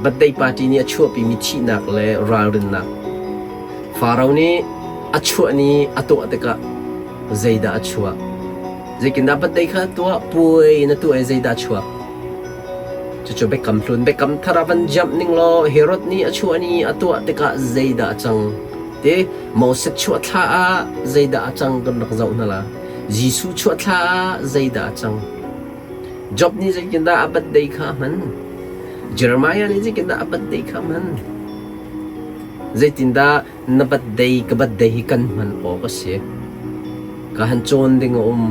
Birthday party nih a chuahpimi thihnak le ralrinnak. Faro nih a chuah ni a tuah tikah zeidah a chuah? Zeitindah birthday kha tuah? Puai na tuah i zeidah a chuak? Cucu biakam hlun biakam thar ah van jamh ning law Herod nih a chuah ni a tuah tikah zeidah a cang? Ti Moses chuah thla ah zeidah a cang kan rak zoh hna la. Jesuh chuah thla ah zeidah a cang? Job nih zeitindah a birthday kha a hman? Jeremiah nih zeitindah a birthday kha a hman? Zeitindah na birthday ka birthday hi kan hman awk a si? Ka han cawn ding a um.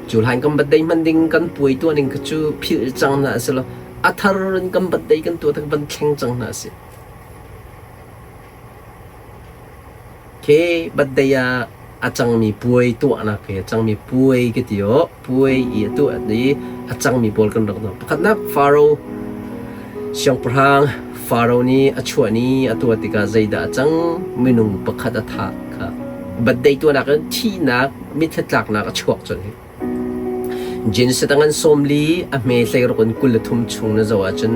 Cu hlan kan birthday hman ding kan puai tuah ning kha cu philh cang hna a si lo. A thar in kan birthday kan tuah tak van thleng cang hna a si. Khi birthday ah a cangmi puai tuahnak hi a cangmi puai ka ti aw puai i a tuah i a cangmi pawl kan rak tuah. Pakhatnak Faro siangpahrang Faro nih a chuah ni a tuah tikah zeidah a cang minung pakhat a thah kha birthday tuahnak in thihnak mitthli tlaknak a chuak colh hi. Genesis a 40 a hme hleiruk in 23 chung na zoh ahcun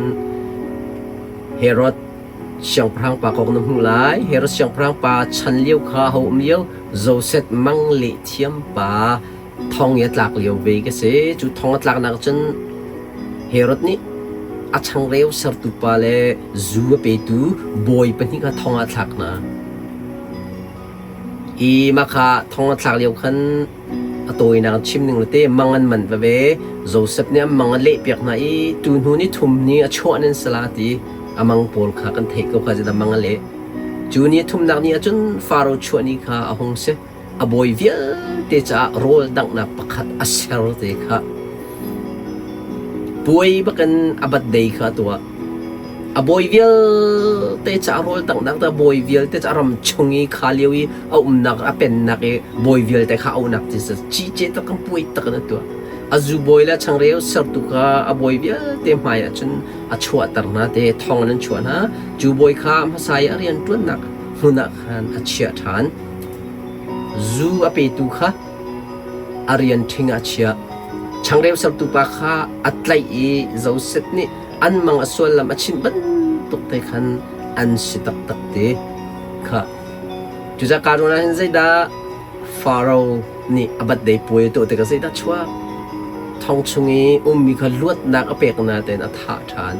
Herod siangpahrang pa kong na hmuh lai. Herod siangpahrang pa chan lio kha ho um lio Joseph mang leh thiam pa thong i a tlak lio ve ka si. Cu thong a tlaknak cun Herod nih a changreu sertu pa le zu a petu bawi pahnih kha thong ah a thlak hna. I mah kha thong a thlak lio khan A tawinak chim ning le mang an man veve. Joseph nih a mang a lehpiak hna i tu hnu ni thum ni a chuah nan sala ti a mang pawl kha kan theih ko kha zeidah mang a leh. Cu ni thumnak ni ahcun Faro chuah ni kha a hung si. A bawi vialte caah rawl danghnak pakhat a ser te kha. Puai bakin a birthday kha a tuah. A bawi vialte caah rawl danghnak ta bawi vialte caah ram chung i kha lio i a umnak a pennak i bawi vialte kha auhnak ti si cice tak kan puai tak in a tuah. A zu bawi le changreu sertu kha a bawi vialte hmai ah cun a chuahter hna te thong in an chuah hna. Cu bawi kha hmasa i a rian ṭuannak hmun ah khan a chiah ṭhan. Zu a petu kha a rian ṭhing ah a chiah. Changreu sertu pa kha a tlaih i Joseph nih an mang a suallam a chimh bantuk te khan an si taktak te kha. Cucaah kaa ruang ah hin zeidah Faro nih a birthday puai a tuah tikah zeidah chuak? Thong chung i ummi kha luatnak a pek nain a thah ṭhan.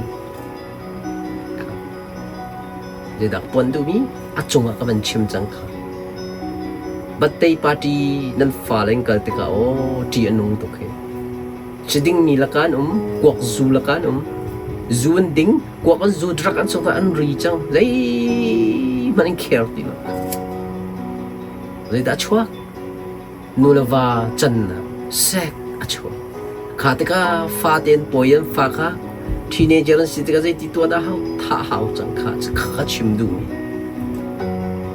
Zeidah ka puan duhmi? A cungah ka van chim cang kha. Birthday party nan fale in kal tikah aw ṭih a nung tuk hi. Ci dingmi lakah an um, kuak zu lakah an um. Zu an ding, kuak an zu, drug an suk an ri cang. Zeihmanh an care ti lo. Zeidah a chuak? Nu le va cannak sek a chuak. Kha tikah fate an pawi an fa kha teenager an si tikah zeiti tuah dah hau? Thah hau cang kha kha chim duhmi.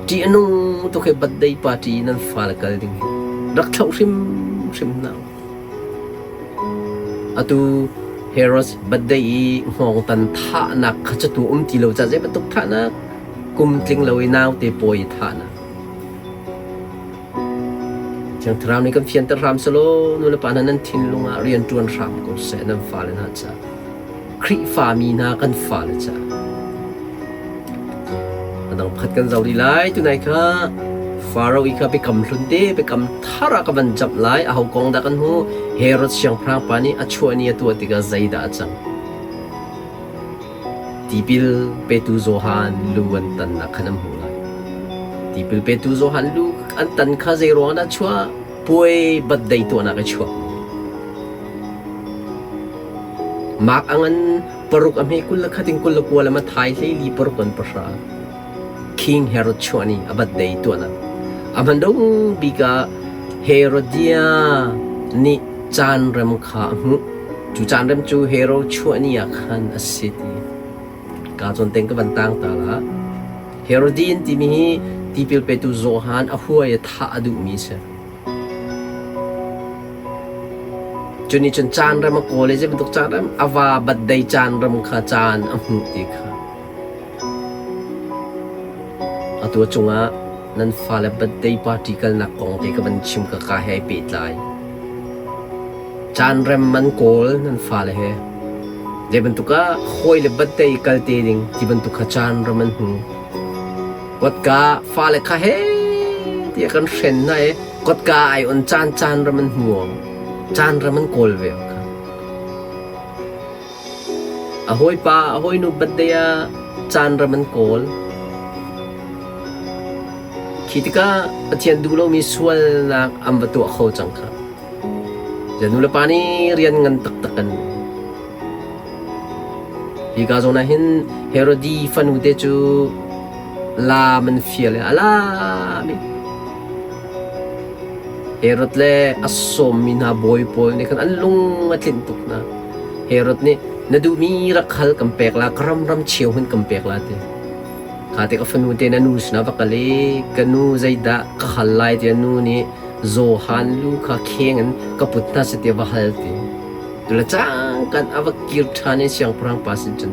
Ṭih a nung tuk hi birthday party nan fale kal ding hi. Rak thlauh hrimhrim hna. Atu Herod birthday i hngawngtan thahnak kha catu um ti lo caah zei bantuk thahnak kum tling lo i naute pawi i thahnak. Thiang Thlarau nih kan fianter hram selaw nulepa hna nan thinlung ah rian ṭuan hram ko seh nan fale hna caah. Khrihfami hna kan fale caah. A dang pakhat kan zoh rih lai. Tunai kha Faro i kha biakam hlun te biakam thar ah ka van camh lai. Aho kong dah kan hmu? Herod siangpahrang pa nih a chuah ni a tuah tikah zeidah a cang? Tipil petu Johan lu an tannak khan an hmuh lai. Tipil petu Johan lu an tan kha zei ruang dah chuah? Puai birthday tuahnak i chuah. Mark a ngan paruk a hme 21 in 29 le Matthai 14 in 10. King Herod chuah ni a birthday tuahnak. A hmandung bik ah Herodia nih caan rem kha a hmuh. Cu caan rem cu Herod chuah ni ah khan a si ti. Ka zawn teng ka van tang ta la. Herodian timi hi tipil petu Johan a huai i thah a duhmi si. Cu nih cun caan rem a kawl i zei bantuk caan rem a va birthday caan rem kha caan a hmuh ti kha. Atu a cungah nan fale birthday party kalnak kong te ka van chim ka ka he ai pehtlai. Caan rem an kawl nan fale he. Zei bantuk ah hawi le birthday kal te ding ti bantuk kha caan ram an hmu. Kotka fale kha he tiah kan hren hna i kotka ai on caan caan ram an hmu. Caan ram an kawl ve kha. A hawipa a hawinu birthday ah caan ram an kawl. Khi tikah Pathian duh lomi sualnak an va tuah kho cang kha. Nu le pa nih rian ngan taktak an Hika zawn ah hin Herodi fanu te cu laam an fial i a laam i Herod le a sawmmi hna bawi pawl nih khan an lung a tlinh tuk hna. Herod nih na duhmi rak hal kan pek la, ka ram ram cheu hmanh kan pek la ti. Kha te ka fanu te na nu sinah va kal i ka nu zeidah ka hal lai tiah nu nih Johan lu kha kheng in ka put hna seh tiah va hal ti. Tule cangkan a va kir ṭhan i siangpahrang pa sin cun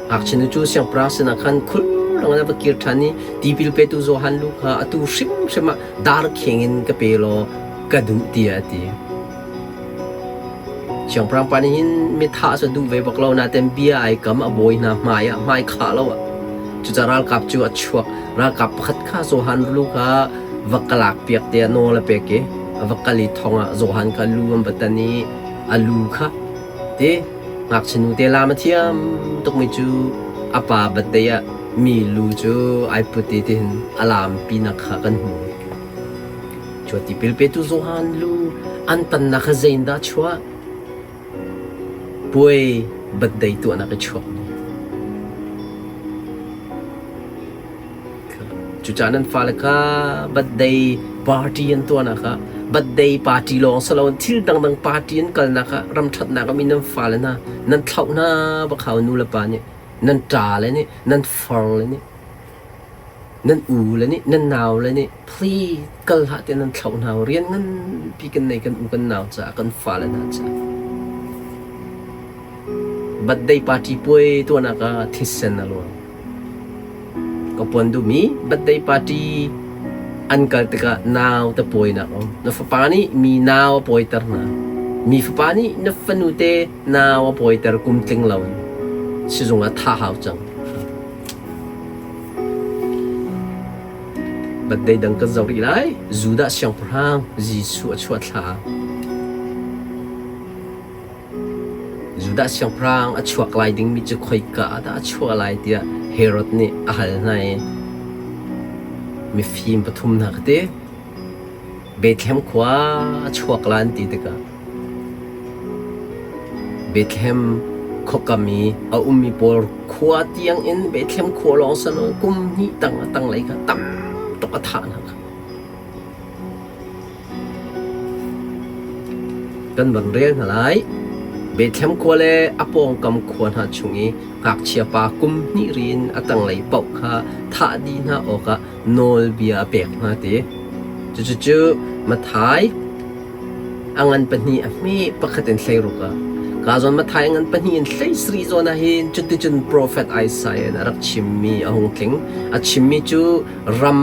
Ngakchia nu cu siangpahrang sinah khan khulrang in a va kir ṭhan i tipil petu Johan lu kha atu hrimhrim ah dar kheng in ka pe law ka duh tiah a ti. Siangpahrang pa nih hin mithah cu a duh ve bak lo nain bia ai kam a bawi hna hmai ah hmai khah lo ah. Cucaah ralkap cu a chuak. Ralkap pakhat kha Johan lu kha va ka lak piak tiah nawl a pek i a va kal i thong ah Johan kha lu an va tan i a lu kha ti ngakchia nu te lam a thiam tukmi cu a pa birthday ah mi lu cu ai put i tihin a lampi nak kha kan hmu. Cu tipil petu Johan lu an tannak kha zeiindah a chuah? Puai birthday tuahnak i chuak mi. Cucaah nan fale kha birthday party an tuahnak ah birthday party lawng si loin thil dangdang party an kalnak ah ramṭhatnak a mi nan fale hna nan thlauh hna bak hau nu le pa nih nan ṭa le nih nan far le nih Nan u le nih nan nau le nih please kal hlah tiah nan thlauh hna u. Rian nganpi kan nei kan u kan nau caah kan fale hna caah. Birthday party puai tuahnak ah thisen a luang. Ka puan duhmi birthday party an kal tikah nau te pawinak um. Na fapa nih mi nau a pawiter hna. Mi fapa nih na fanu te nau a pawiter kum tling lo in. Sizung ah thah hau cang. Birthday dang kan zoh rih lai. Judah siangpahrang Jesuh a chuah thla. Judah siangpahrang a chuak lai dingmi cu khoika ah dah a chuah lai tiah Herod nih a hal hna i mifim pathum hna ka ti. Bethlehem khua a chuak la an ti tikah Bethlehem khuakam i a ummi pawl khua tiangin Bethlehem khua lawng si loin kum hnih tang a tanglei kha tam tuk a thah hna kha. Kan van rel hna lai. Bethlehem khua le a pawngkam khua hna chung i ngakchia pa kum hnih ri in a tanglei paoh kha thah dih hna awkah nawlbia a pek hna ti. Cucu Matthai a ngan pahnih a hme pakhat in 16 ah ka zawn Matthai a ngan pahnih in 17 zawn ah hin cuticun profet Isaiah nih a rak chimmi a hung tling. A chimmi cu ram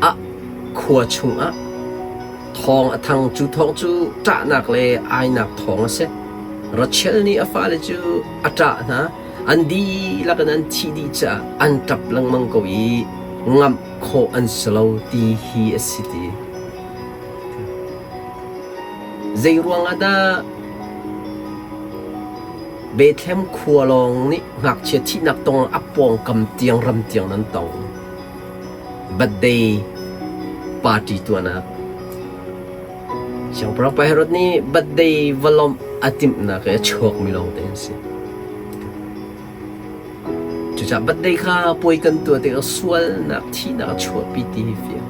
ah khua chungah thawng a thang. Cu thawng cu ṭahnak le ainak thawng a si. Rachel nih a fale cu a ṭah hna. An dihlak in an thih dih caah an ṭap lengmang ko i ngamh khawh an si lo ti hi a si ti. Zei ruangah dah Bethlehem khua lawng nih ngakchia thihnak tong a pawngkam tiang ram tiang nan tong? Birthday party tuahnak. Siangpahrang pa Herod nih birthday va lawmh a timhnak i a chuakmi lawngte an si. Cucaah birthday kha puai kan tuah tikah sualnak thihnak a chuahpi ti hi fiang.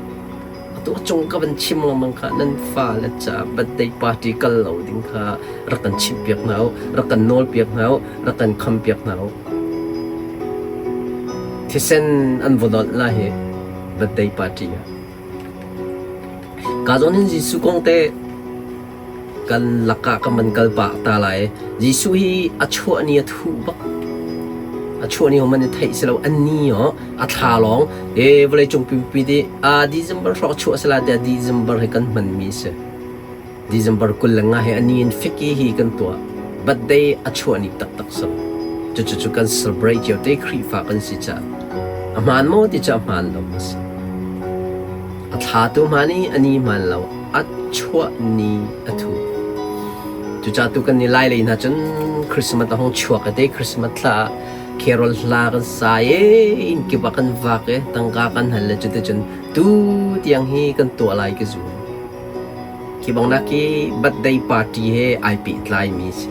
Atu a cung ka van chim lengmang kha nan fale caah birthday party kal lo ding kha rak kan chimhpiak hna u, rak kan nawlpiak hna u, rak kan khampiak hna u. Thisen an va dolh la hi birthday party ah. Ka zawn hin Jesuh kong te kan lakah kan van kal pah ta lai. Jesuh hi a chuah ni a thuh bak. A chuah ni hman theih si lo an ni oh a thla lawng e vawlei cung pumpi di a December hrawk chuah sala tiah December hi kan hman mi si. December 25 hi a ni in fiki hi kan tuah. Birthday a chuah ni taktak so. Cucu cu kan celebrate cio te Khrihfa kan si caah. A hmaan maw ti cu a hmaan lo a si. A thla tu hmaan i a ni hmaan lo. A chuah ni a thu. Cucaah tu kan ni lai lei hna cun Christmas a hung chuak te Christmas thla ah carol hla kan sa i inn kip ah kan vak i tangka kan hal le cuticun tu tiang hi kan tuah lai ka zum. Khi bang nak hi birthday party he ai pehtlai mi si.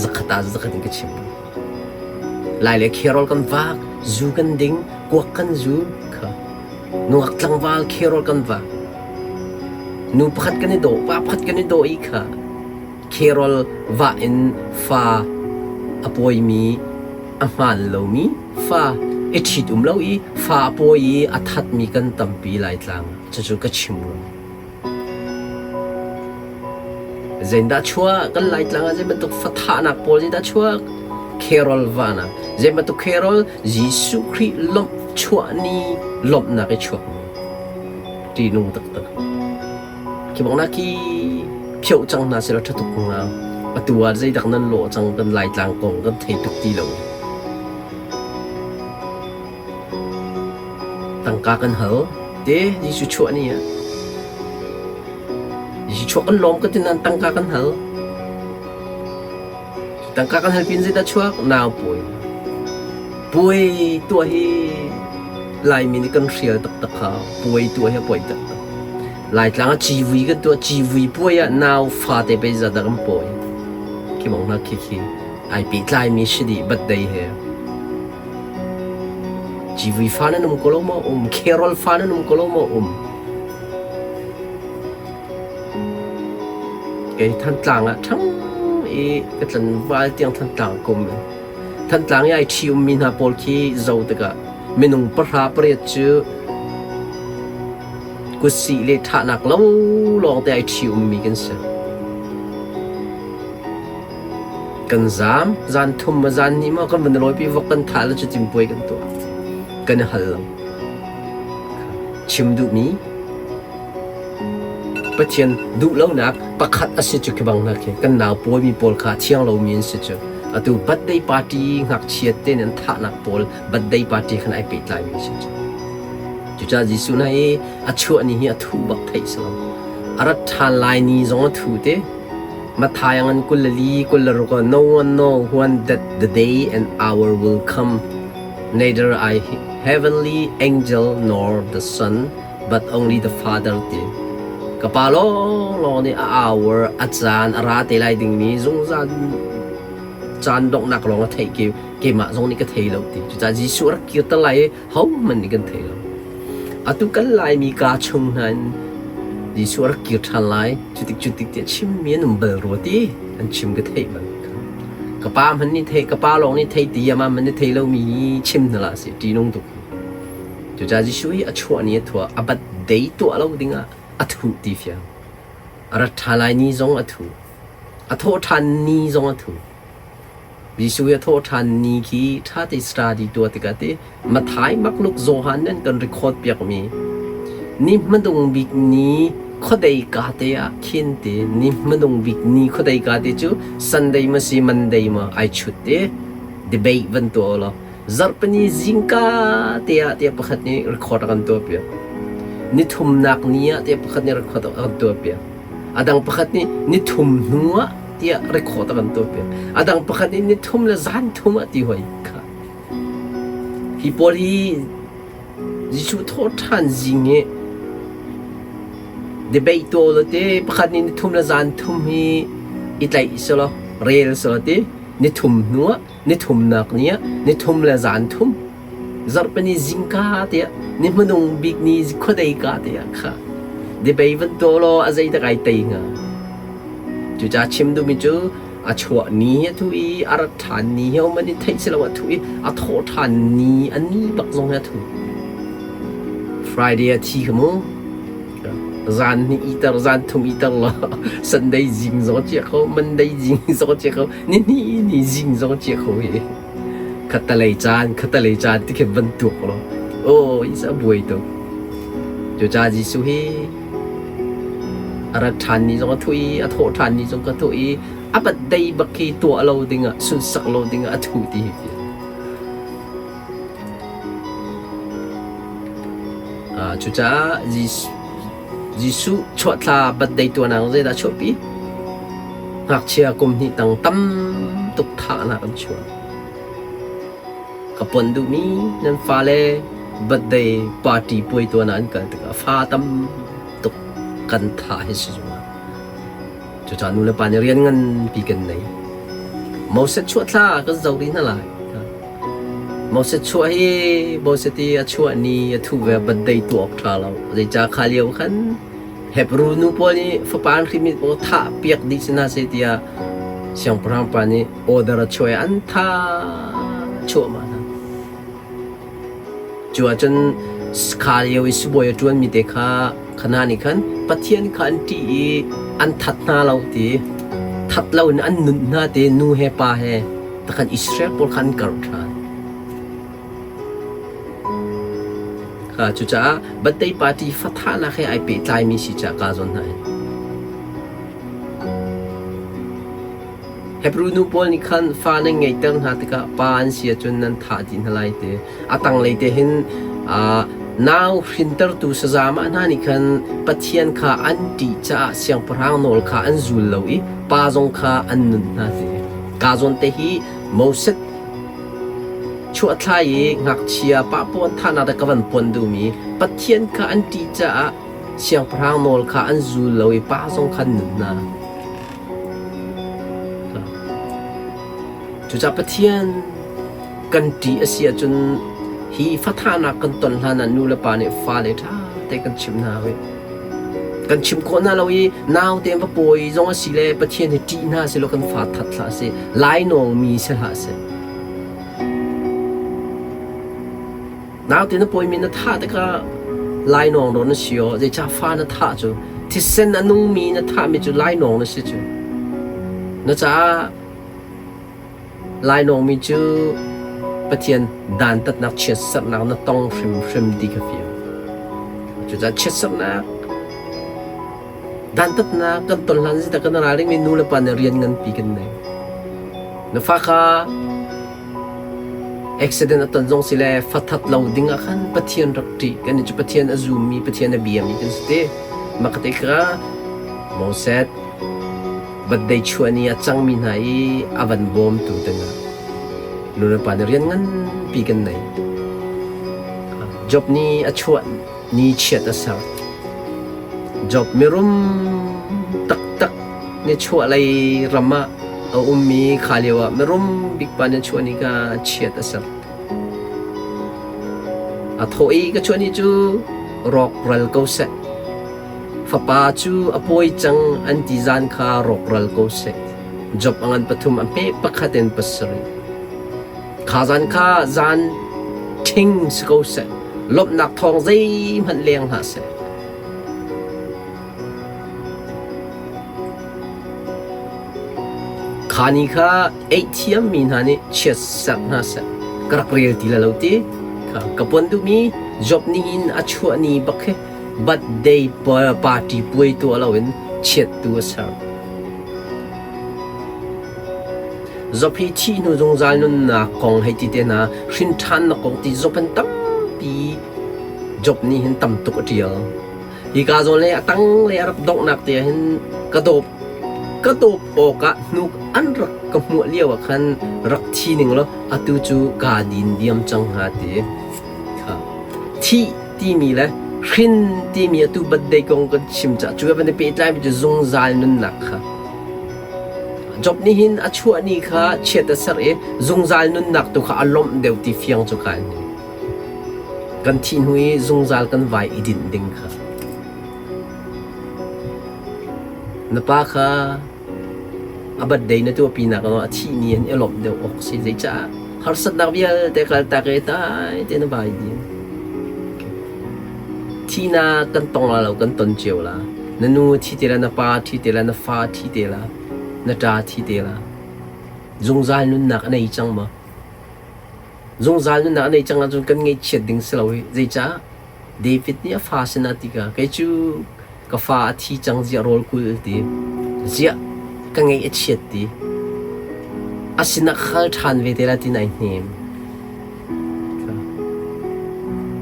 Zakhat ah zakhat in ka chim. Lai le carol kan vak, zu kan ding, kuak kan zu kha. Nungak tlangval carol kan vak. Nu pakhat kan i dawh, pa pakhat kan i dawh i kha carol vah in fa a pawimi a hmaan lomi fa i ṭhit um lo i fa a pawi i a thatmi kan tampi Laitlang ah. Cucu ka chim rua. Zeidah chuah kan Laitlang ah zei bantuk fathahnak pawl zeidah chuak? Carol vahnak. Zei bantuk carol? Jesuh Khrih lawmh chuah ni lawmhnak i chuak mi. Ṭihnung taktak. Khi bang nak khi phioh cang hna selaw ṭha tuk hnga. Atu ah zeidak nan lawh cang kan Laitlang kong kan thei tuk ti lo. Tangka kan hal. Te Jesuh chuah ni ah. Jesuh chuah kan lawm ka ti nain tangka kan hal. Tangka kan hal pin zeidah chuak? Nau puai. Puai tuah hi Laimi nih kan hrial taktak kha. Puai tuah hi a puai taktak. Laitlang ah civui kan tuah. Civui puai ah nau fate pei zat dah kan pawi. Khi bang hna khi khi ai pehtlaimi si dih birthday he. Civui fa nan um ko lo maw um? Carol fa nan um ko lo maw um? Kei Thantlang ah ṭhang i ka tlanval tiang Thantlang ka um. Thantlang i ai ṭhi ummi hna pawl khi zoh tikah minung pahra pariat cu kutsih le ṭhahnak lo lawngte ai ṭhi ummi kan si. Kan zaam, zan thum ma zan hnih maw kan van lawipi vok kan thah le cutin puai kan tuah. Kan i hal lo. Chim duhmi Pathian duh lonak pakhat a si cu khi bang hna khi kan nau pawimi pawl kha thiang lomi an si cu. Atu birthday party ngakchia te nih an thahnak pawl birthday party khan ai pehtlaimi a si cu. Cucaah Jesuh hna hi a chuah ni hi a thuh bak theih si lo. A rat ṭhan lai ni zong a thu te. Matthai ngan 24 26 ah no one know when that the day and hour will come, neither I heavenly angel nor the Son, but only the Father ti. Ka pa lawnglawng nih a hour a caan a ra te lai dingmi zungzal caan donghnak lawng a theih ke keimah zong nih ka thei lo ti. Cucaah Jesuh rak kirter lai i hohmanh nih kan thei lo. Atu kan Laimi kaa chung hna in Jesuh a rak kir ṭhan lai cutik cutik tiah chimmi an um bal rua ti an chim ka theih bal. Ka pa hmanh nih thei ka pa lawng nih thei ti amah hmanh nih thei lomi hi chim hna hlah sih ṭihnung tuk. Cucaah Jesuh hi a chuah ni a thuah a bat dei tuah lo dingah a thuh ti fiang. A rat ṭha lai ni zong a thu. A thawh ṭhan ni zong a thu. Jesuh hi a thawh ṭhan ni khi ṭha te study tuah tikah ti Matthai, Mark, Luke, Johan nan kan record piakmi ni hmadung bik ni khuadei ka te ah khin ti ni hmadung bik ni khuadei ka te cu Sunday ma si Monday ma ai chut te debate van tuah law zarhpini zingka te ah tiah pakhat nih record a kan tuah piak ni thumnak ni ah tiah pakhat nih record a kan tuah piak a dang pakhat nih ni thum hnu ah tiah record a kan tuah piak a dang pakhat nih ni thum le zan thum ah ti hoi kha hi pawl hi Jesuh thawhṭhan zing i debate tuah law te pakhat nih ni thum le zan thum hi i tlaih selaw rel selaw ti ni thum hnu ah ni thumnak ni ah ni thum le zan thum zarhpini zingka te ah ni hmanung bik ni khuadei ka te ah kha debate van tuah law a zei dah kai tei hnga cucaah chim duhmi cu a chuah ni hi a thu i a rat ṭhan ni hi a um an i theih si lo a thu i a thawh ṭhan ni a ni bak zong hi a thu Friday a thi kha mu zan hnih iter zan thum iter law Sunday zing zong a chia kho Monday zing zong a chia kho ni hnih ni zing zong a chia kho hi. Khattalei caan, khattalei caan ti khi van tuak law. Aw, is a buai tuk. Cucaah Jesuh hi a rat ṭhan ni zong a thuh i a thawh ṭhan ni zong ka thuh i a birthday bak khi tuah lo dingah sunsak lo dingah a thu ti hi fiang. Cucaah Jesuh chuahthla birthday tuahnak zeidah a chuahpi? Ngakchia kum hnih tang tam tuk thahnak an chuah. Ka pon duhmi nan fale birthday party puai tuan ah an kal tikah fa tam tuk kan thah hi si zungah. Cucaah nu le pa nih rian nganpi kan nei. Moses chuahthla kan zoh rih hna lai. Moses chuah hi Moses i a chuah ni a thuh ve birthday tuah awk ṭha lo. Zeicah kha lio khan Hebrew nu pawl nih fapa an hrimmi pawl thah piak dih si hna seh tiah siangpahrang pa nih order a chuah i an thah chuahmah hna. Cu ahcun kha lio i sibawi a ṭuanmi te kha hna nih khan Pathian kha an ṭih i an that hna lo ti that loin an nunh hna ti nu he pa he takhan Israel pawl kha an karh ṭhan. Kha cucaah birthday party fathahnak he ai pehtlaimi si caah kaa zawn hna hin. Hebrew nu pawl nih khan fa nan ngeihter hna tikah pa an si ahcun nan thah dih hna lai ti. A tanglei te hin nau hrintertu sazamah hna nih khan Pathian kha an ṭih caah siangpahrang nawl kha an zul lo i pa zong kha an nunh hna ti. Ka zawn te hi Moses chuahthlai i ngakchia pa puan thahnak te ka van puan duhmi Pathian kha an ṭih caah siangpahrang nawl kha an zul lo i pa zong kha an nunh hna. Cucaah Pathian kan ṭih a si ahcun hi fathahnak kan ton hlan ah nu le pa nih fale ṭha te kan chimh hna hoi. Kan chim khawh hna lo i naute va pawi zong a si le Pathian hi ṭih hna selaw kan fa that hlah seh, lainawng mi si hlah seh. Naute na pawimi na thah tikah lainawng rawn na si aw, zeicah fa na thah cu thisen a nungmi na thahmi cu lainawng na si cu. Na caah lainawngmi cu Pathian dantatnak chiatserhnak na tong hrimhrim ti kha fiang. Cucaah chiatserhnak dantatnak kan ton hlan si kan ral dingmi nu le pa nih rian nganpi kan nei. Na fa kha Accident a ton zong si le fa that lo ding ah khan Pathian rak ṭih. Kannih cu Pathian a zummi, Pathian a biami kan si te. Mah ka te kha Moses birthday chuah ni a cangmi hna i a van bawmtu dingah nu le pa nih rian nganpi kan nei. Job nih a chuah ni chiat a ser. Job mirum taktak nichuahlei ram ah a ummi kha lio ah mirum bik pa nichuah ni kha chiat a ser. A thawh i ka chuah ni cu rawkral ko seh. Fapa cu a pawi cang an ti zan kha rawkral ko seh. Job a ngan pathum a hme pakhat in pasarih. Kha zan kha zan ṭhing si ko seh. Lawmhnak thawng zeihmanh leng hlah seh. Kha ni kha eihthiammi hna nih chiatserh hna seh, ka rak rel ti lai lo ti kha ka puan duhmi Job nihin a chuah ni bak hi birthday party puai tuah loin chiat tu a ser. Job hi thih hnu zungzal nunnak kong hei ti te hna hrin ṭhannak kong ti Job an tampi Job nih hin tam tuk a ṭial. Hika zawn le a tang le a rak donghnak te ah hin ka dawp ka dawp awkah hnuk an rak ka hmuah lio ah khan rak thi ning law atu cu kaa din diam cang hnga ti. Kha thih timi le hrin timi atu birthday kong kan chim caah cu van i pehtlai mi cu zungzal nunnak kha. Job nih hin a chuah ni kha chiat a serh i zungzal nunnak tu kha a lawmh deuh ti fiang cu kha an ni. Kan thih hnu i zungzal kan vai i dinh ding kha. Na pa kha a birthday na tuahpinak ah a thih ni in i lawmh deuh awk si. Zeicah harsatnak vialte kaltak i dai tein na vai din. Thihnak kan tong la lo kan ton cio la. Na nu thi te la, na pa thi te la, na fa thi te la, na ṭa thi te la. Zungzal nunnak a nei cang maw? Zungzal nunnak a nei cang ahcun kan ngaihchiat ding si lo hi. Zeicah? David nih a fa sinah ti ka kei cu ka fa a thi cang ziah rawl kul ti. Ziah ka ngaih a chiat ti. A sinah ka kal ṭhan ve te la ti nai hnem.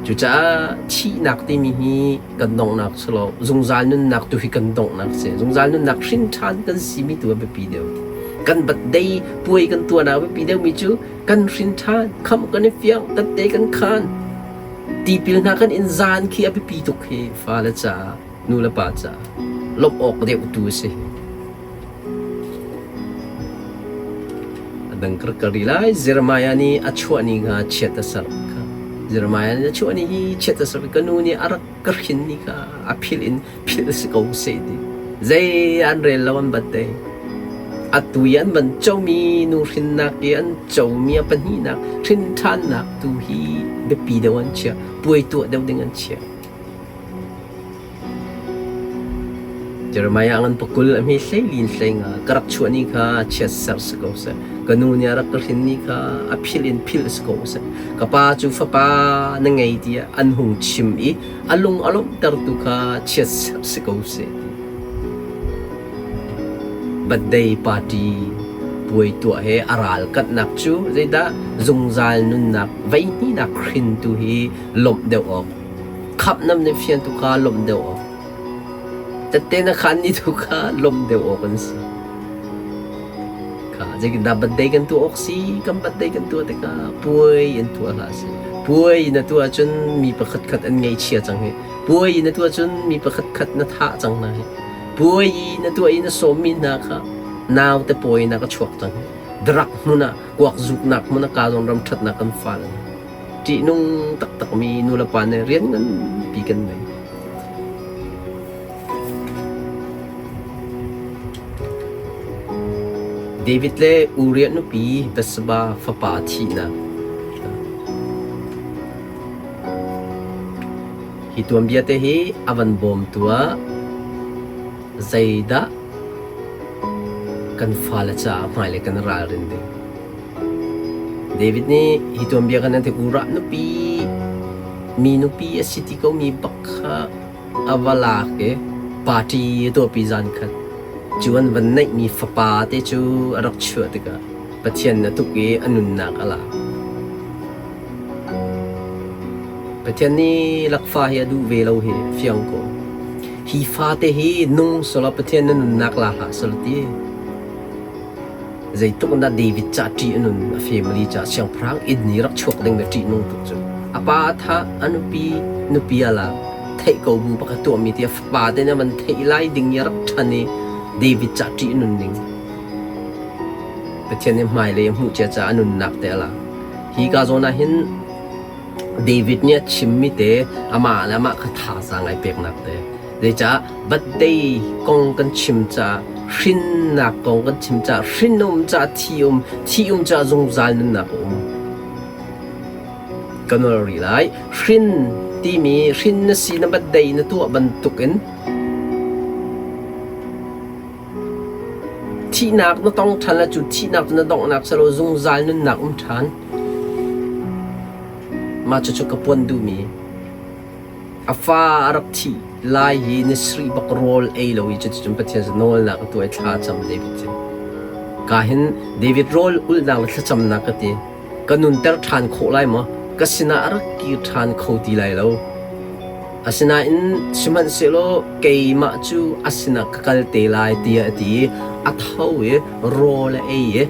Cucaah thihnak timi hi kan donghnak si lo, zungzal nunnak tu hi kan donghnak si. Zungzal nunnak hrin ṭhan kan simi tu a biapi deuh. Kan birthday puai kan tuahnak a biapi deuhmi cu kan hrin ṭhan, khamh kan i fiang, tette kan khan. Tipil hna kan in zan khi a biapi tuk hi fale caah, nu le pa caah lawmh awk deuh tu a si. A dang ka rak kal rih lai. Jeremiah nih a chuah ni kha chiat a serh kha. Jeremiah nih a chuah ni hi chiat a serh. Ka nu nih a rak ka hrin ni kha a philh in philh si ko seh ti. Zei an rel lo an bat te. Atu i an van comi nu hrinnak i an comi a pahnihnak hrin ṭhannak tu hi biapi deuh an chiah. Puai tuah deuh ding an chiah. Jeremiah ngan pakul a hme hleilin hleinga ka rak chuah ni kha chiatserh si ko seh. Ka nu nih a rak ka hrin ni kha a philh in philh si ko seh. Ka pa cu fapa na ngei tiah an hung chim i a lung a lawmhtertu kha chiatserh si ko seh. Birthday party puai tuah he a ral kanhnak cu zeidah zungzal nunnak veihnihnak hrintu hi lawmh deuh awk Khamh nam nih fian tu kha lawmh deuh awk. Tette na khan ni tu kha lawmh deuh awk an si. Kha zeitindah birthday kan tuah awk si? Kan birthday kan tuah tikah puai in tuah hlah si. Puai na tuah ahcun mi pakhat khat an ngaihchia cang hi. Puai na tuah cun mi pakhat khat na thah cang hna hi. Puai na tuah i na sawmmi hna kha naute pawi na ka chuak cang hi. Drug hmun ah kuak zuknak hmun ah ka zawn ram ṭhatnak kan fal. Ṭihnung taktakmi nulepa nih rian nganpi kan ngei. David le Uriah nupi Bathsheba fapa thihnak. Hi tuanbia te hi a van bawmtu ah zeidah kan fale caah hmailei kan ralrin ding. David nih hi tuanbia kan ti Uriah nupi mi nupi a si ti komi bak kha a va lak i party a tuahpi zan khat cu an van neihmi fapa te cu a rak chuah tikah Pathian a tuk i a nunnak a lak. Pathian nih lakfa hi a duh ve lo hi fiang ko. Hi fate hi nung selaw Pathian na nunnak la hlah selaw ti. Zeitluk in dah David ca ṭih a nun, a family ca siangpahrang inn i rak chuak ding le ṭihnung tuk cu. A pa a thah, a nupi nupi a lak. Theih ko bu bak a tuahmi ti a fapa te nih a van theih lai ding i a rak ṭhan i David ca ṭih a nun ning. Pathian nih hmailei a hmuh cia caah a nunnak te a lak. Hi ka zawn ah hin David nih a chimmi te amah le amah kha thazaang ai peknak te. Zeicah birthday kong kan chim caah hrinnak kong kan chim caah hrin um caah thi um thi um caah zungzal nunnak a um. Ka nawl rih lai. Hrin timi hrin na si na birthday na tuah bantukin thihnak na tong ṭhan le cu thihnak cu na donghnak si lo zungzal nunnak um ṭhan. Mah cucu ka puan duhmi. A fa a rak thih lai hi ni sarih bak rawl ei lo i cuticun Pathian cu nawlnak a tuah i thla a cam David cu. Ka hin David rawl ulhnak le thlacamnak ka ti. Ka nunter ṭhan khawh lai maw? Ka sinah a rak kir ṭhan kho ti lai lo. Asinain sihmanhsehlaw keimah cu a sinah ka kal te lai tiah a ti i a tho i rawl a ei i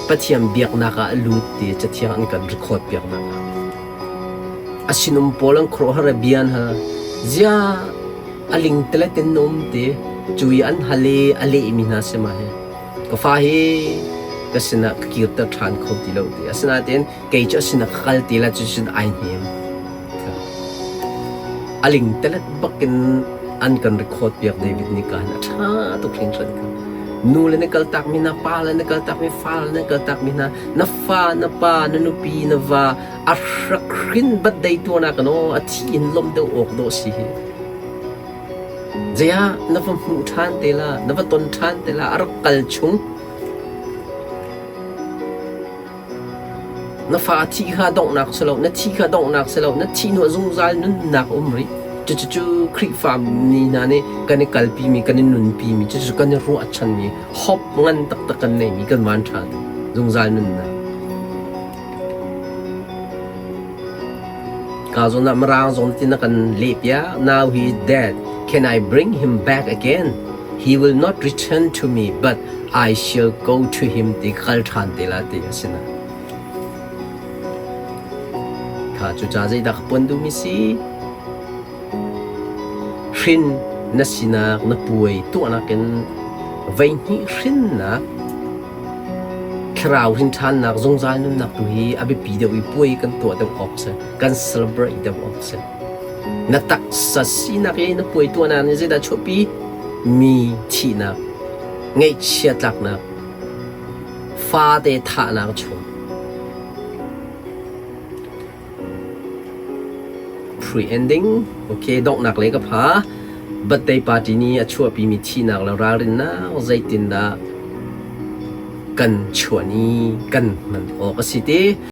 Pathian biaknak ah a lut ti Cathiang an kan record piaknak ah. A sinum pawl an khuaruahhar i bia an hal. Ziah a lingtelet in na um ti? Cu i an hal i a lehmi hna si ma hi? Ka fa hi ka sinah ka kirter ṭhan kho ti lo ti. Asinain kei cu a sinah ka kal ti lai cucun ai hnem. A lingtelet bakin an kan record piak David nih ka hin a ṭha tuk hringhran kha. Nu le na kaltakmi hna, pa le na kaltakmi, fa le na kaltakmi hna, na fa, na pa, na nupi, na va, a rak hrin birthday tuahnak in aw a thi in lawmh deuh awk dawh si hi. Zeiah na va hmuh ṭhan te la, na va ton ṭhan te la, a rak kal chung. Na fa thi kha donghnak si lo, na thi kha donghnak si lo, na thi hnu ah zungzal nunnak a um rih. Cucu Khrihfa mi hna nih kan i kalpimi, kan i nunpimi, cucu kan i ruahchanmi, hope ngan taktak kan neimi kan van ṭha zungzal nunnak. Ka zawn ah Mirang zong tin a kan lehpiak. Now he is dead. Can I bring him back again? He will not return to me, but I shall go to him ti kal ṭhan te la ti a si na. Kha cu ca zeidah ka puan duhmi si? Hrin na sinak na puai tuahnak in veihnih hrinnak Thlarau rinṭhannak zungzal nunnak tu hi a biapi deuh i puai kan tuah deuh awk si, kan celebrate deuh awk si. Na taksa sinak i na puai tuahnak nih zeidah chuahpi? Mi thihnak, ngaihchia tlaknak, fate thahnak chung. Pre-ending, okay, donghnak lei ka pha. Birthday party nih a chuahpimi thihnak le ralrinnak zeitindah kan chuah ni kan hman awk a si ti.